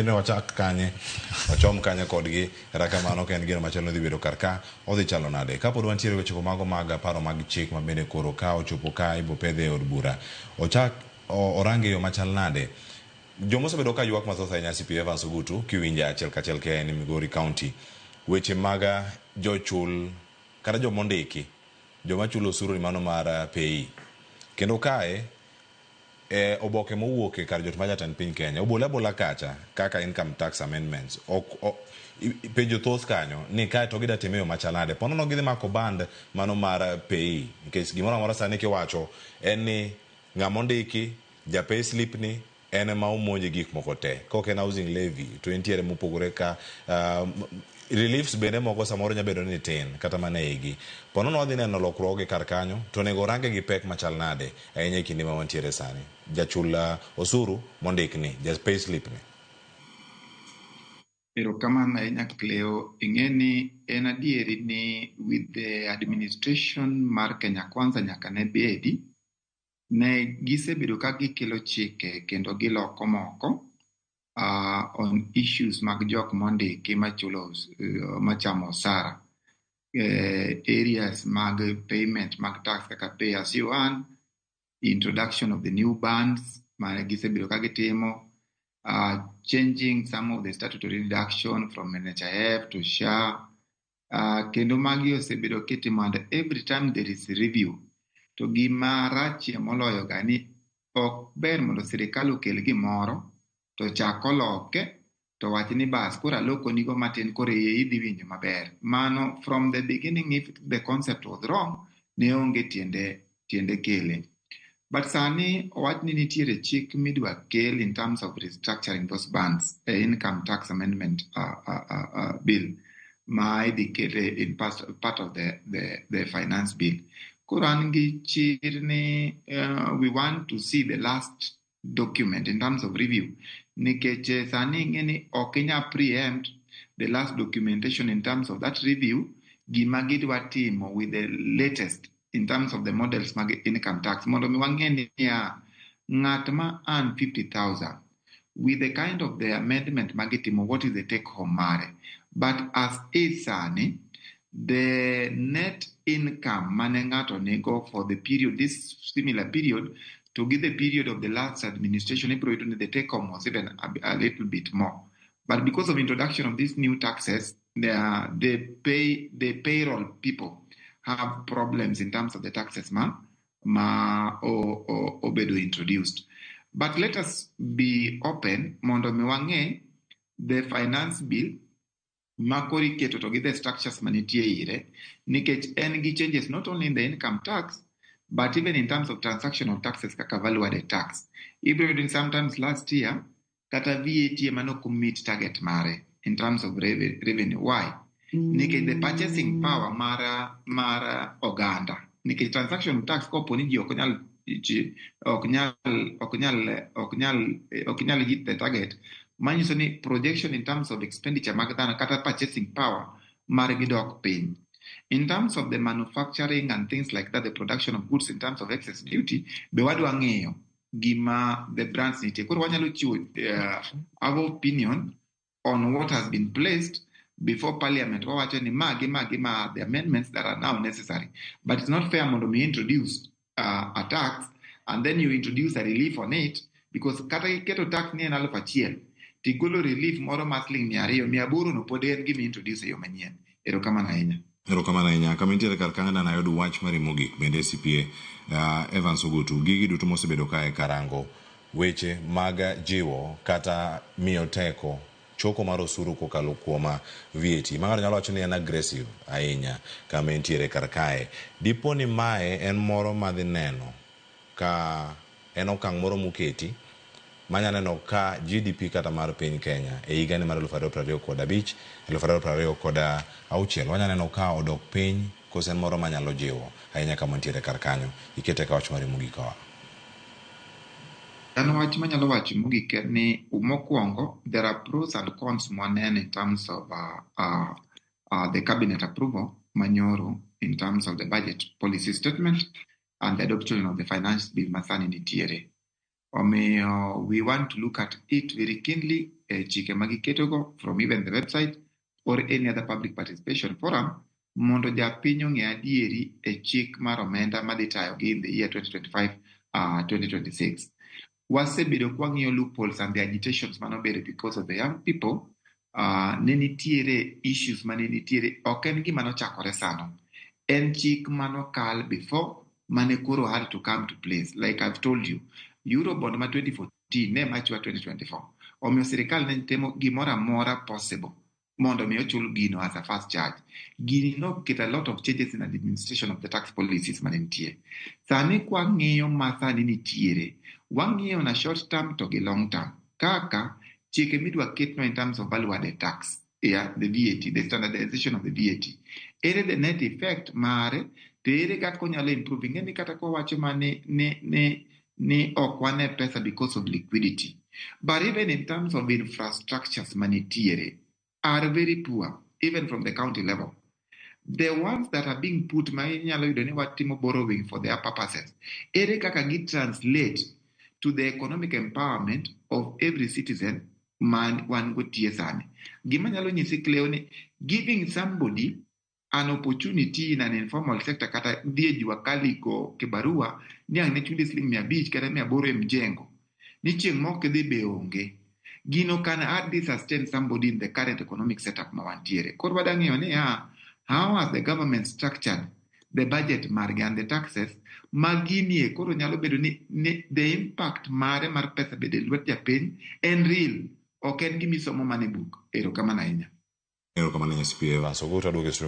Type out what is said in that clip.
Ne wachak kanye, wachom kanye kodgi, kata kamano ka en gino machielo dhi bedo kar ka, odhi chalo nade? Kapod wantiere wechego mago mag paro mag chik ma bende koro ka ochopo ka ibo pedhe e od bura, ochak orange e yo machal nade? Joma osebedo ka ywak mathoth ahinya CP Evans Ogutu kiwinje achiel kachiel ka en Migori County, weche mag jochul kata joma ondiki, joma chulo osuru ni mano mar PAYE. Kendo kae e oboke mowuok e kar jot mar jatend piny Kenya obole abola kacha kaka income tax amendments ok penjo thoth kanyo ni kae to gida time yo machal nade ponono gidhi mako band mano mar PAYE nikech gimoro amora sani kiwacho en ni ng'ama ondiki ja pay slip ni en ema omonje gik moko te kok en housing levy to entiere mopogore ka reliefs bende moko samoro nya bedo ni tin kata mana e igi ponono wadhi neno lokruoge kar kanyo to onego orange gi pek machal nade ahinya e kinde ma wantiere sani jachul osuru mondikni ja pay slip ni. Erokamano ahinya, Cleo. Ing'e ni en adieri ni with the administration mar Kenya Kwanza nyaka ne bedi, ne gisebedo ka gikelo chike kendo giloko moko on issues mag jok mondiki machulo machamo osara. Areas mag payment mag tax kaka pay as you earn, introduction of the new bands ma gisebedo ka gitimo, changing some of the statutory deduction from NHIF to SHA, kendo magi osebedo kitimo and every time there is review. To gima rachie moloyo ga ni ok ber mondo sirikal okel gimoro to chak oloke to wach ni bas koro aloko nigo matin koro iye idhi winjo maber. Mano from the beginning, if the concept was wrong, ne onge tiende kele. But sani owach ni nitiere chik midwa kel in terms of restructuring those bands, e income tax amendment bill ma idhi kete in part of the finance bill. Koro an gi chir ni we want to see the last document in terms of review nikech sani ing'e ni ok inyal preempt the last documentation in terms of that review, gima gidwa timo with the latest in terms of the models mag income tax mondo mi wang'e niya ng'at ma earn 50,000 with the kind of the amendment magitimo, what is the take home mare. But as is sani, the net income mane ng'ato nigo for the period, this similar period to give the period of the last administration, ibiro yudo ni the take home was even a little bit more. But because of introduction of these new taxes, the payroll people have problems in terms of the taxes ma obedo introduced. But let us be open mondo mi wang'e the finance bill ma koro iketo to gi the structures manitie ire nikech en gi changes not only in the income tax but even in terms of transactional taxes kaka value added tax. Ibiro yudo ni sometimes last year kata VAT ema nok meet target mare in terms of revenue. Why? Nikech the purchasing power mar oganda. Nikech transaction tax kopo ni ji ok nyal ok nyal ok nyal ok nyal ok nyal hit the target, manyiso ni projection in terms of expenditure mag dhano kata purchasing power margi dok piny. In terms of the manufacturing and things like that, the production of goods in terms of excess duty, be wadwa ng'iyo gima the brands nitie. Koro wanyalo chiwo our opinion on what has been placed before parliament. Wawacho ni magi magi ma the amendments that are now necessary. But it's not fair mondo mi introduce a tax and then you introduce a relief on it, because kata iketo tax ni en 1,000 tigolo relief moro mar siling 200, 800 no pod en gima introduce e yo manyien. Erokamano ahinya. Erokamano ahinya. Kama intiere kar kanyo dana ayud wach mari mogik bende CPA Evans Ogutu. Gigi duto mosebedo kae karango weche mag jiwo kata miyo teko choko mar osuru kokalo kuom VAT ma ng'ato nyalo wacho ni en aggressive ahinya kama entiere kar kae. Dipo ni mae en moro madhi neno ka en okang' moro moketi manya neno ka GDP kata mar piny Kenya e higani mar 2025 2026 wanya neno ka odok piny kose en moro manyalo jiwo ahinya kama ntiere kar kanyo ikete ka wach mari mogik oa. An wach manyalo wacho mogik en ni mokwongo there are pros and cons mwaneno in terms of the cabinet approval manyoro in terms of the budget policy statement and the adoption of the finance bill masani nitiere. Omiyo we want to look at it very keenly. e chike ma giketogo from even the website or any other public participation forum mondo japiny ong'e adieri e chik mar omenda madhi tayogi in the year 2025 2026. Wasebedo kwang'iyo loopholes and the agitations manobedo because of the young people. Ne nitiere issues mane nitiere, ok en gima nochakore sano, en chik manokal before mane koro had to come to place. Like I've told you, Eurobond ma 2014 ne machwa 2024, omiyo sirikal ne temo gimoro amora possible mondo mi ochul gino as a first charge. Gini noketo a lot of changes in administration of the tax policies mane nitie. Sani kwang'iyo ma sani nitiere, wang'iyo na short term to gi long term, kaka chike midwa ketno in terms of value added tax, yeah, the VAT, the standardization of the VAT. Ere the net effect mare, to ere kaka onyalo improve? Ing'e ni kata kwawacho ma ni ok wane pesa because of liquidity, but even in terms of infrastructures manitiere are very poor, even from the county level. The ones that are being put ma inyalo yudo ni watimo borrowing for their purposes, ere kaka gi translate to the economic empowerment of every citizen man wan go tie sani? Gima nyalo nyisi, Cleo, ni giving somebody an opportunity in an informal sector, kata dhi e jua kali go kibarua ni ang' ne chuli siling 500 kata 800 e mjengo ni chieng' mok idhi be onge gino, can hardly sustain somebody in the current economic setup ma wantiere. Koro wadang'iyo ni ya how has the government structured the budget margi and the taxes ma ginie koro nyalo bedo ni the impact mare mar pesa bedo e lwet japiny en real, ok en gimisomo mana e buk. Erokamano ahinya. Erokamano, SP Evans Oguta. Duogo e studio.